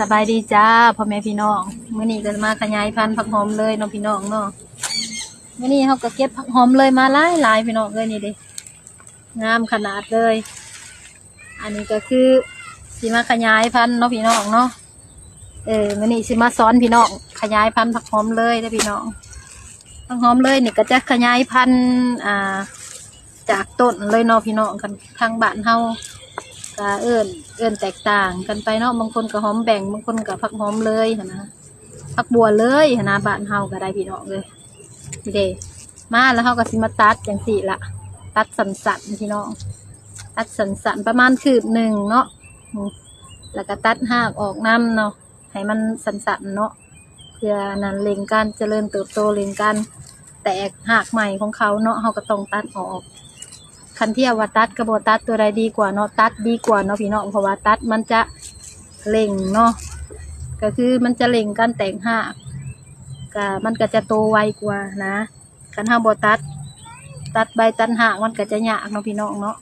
ສະບາຍດີຈ້າ ພໍ່ແມ່ພີ່ນ້ອງ, ມື້ນີ້ກໍມາຂະຫຍາຍພັນຜັກຫອມເລີຍເນາະ ພີ່ນ້ອງເນາະ. ມື້ນີ້ເຮົາກໍເກັບຜັກຫອມເລີຍມາຫຼາຍໆ ພີ່ນ້ອງເອີຍ. ນີ້ເດ້ ງາມຂະໜາດເລີຍ. ອັນນີ້ກໍຄືຊິມາຂະຫຍາຍພັນເນາະ ພີ່ນ້ອງເນາະ. ເອີ ມື້ນີ້ຊິມາສອນພີ່ນ້ອງຂະຫຍາຍພັນຜັກຫອມເລີຍເດີ້ ພີ່ນ້ອງ. ຜັກຫອມເລີຍນີ້ກໍຈະຂະຫຍາຍພັນ ອ່າ ຈາກຕົ້ນເລີຍເນາະ ພີ່ນ້ອງ. ຄັນທາງບ້ານເຮົາກໍເອີ້ນ ເອີ້ນແຕກຕ່າງກັນໄປເນາະ, ບາງຄົນກໍຫອມແບ່ງ ບາງຄົນກໍຜັກຫອມເລີຍຫັ້ນນະ, ຜັກບົວເລີຍຫັ້ນນະ ບ້ານເຮົາກໍໄດ້ ພີ່ນ້ອງເອີຍ. ນີ້ເດ້ ມາແລ້ວເຮົາກໍຊິມາຕັດຈັ່ງຊີ້ລະ, ຕັດສັ້ນໆ ພີ່ນ້ອງ, ຕັດສັ້ນໆ ປະມານຄືບໜຶ່ງເນາະ. ອືມ ແລ້ວກໍຕັດຮາກອອກນຳເນາະ ໃຫ້ມັນສັ້ນໆເນາະ, ເພື່ອນັ້ນເລັ່ງການຈະເລີນເຕີບໂຕ ເລັ່ງການແຕກຮາກໃໝ່ຂອງເຂົາເນາະ, ເຮົາກໍຕ້ອງຕັດອອກ. ຄັນທ່ຽວວ່າຕັດກັບບໍ່ຕັດ ຕົວໃດດີກວ່າເນາະ? ຕັດດີກວ່າເນາະ ພີ່ນ້ອງ, ເພາະວ່າຕັດມັນຈະເລັ່ງເນາະ, ກໍຄືມັນຈະເລັ່ງການແຕກຮາກ, ກະ ມັນກໍຈະໂຕໄວກວ່ານະ. ຄັນເຮົາບໍ່ຕັດ ຕັດໃບຕັດຮາກ ມັນກໍຈະຍາກເນາະ ພີ່ນ້ອງເນາະ.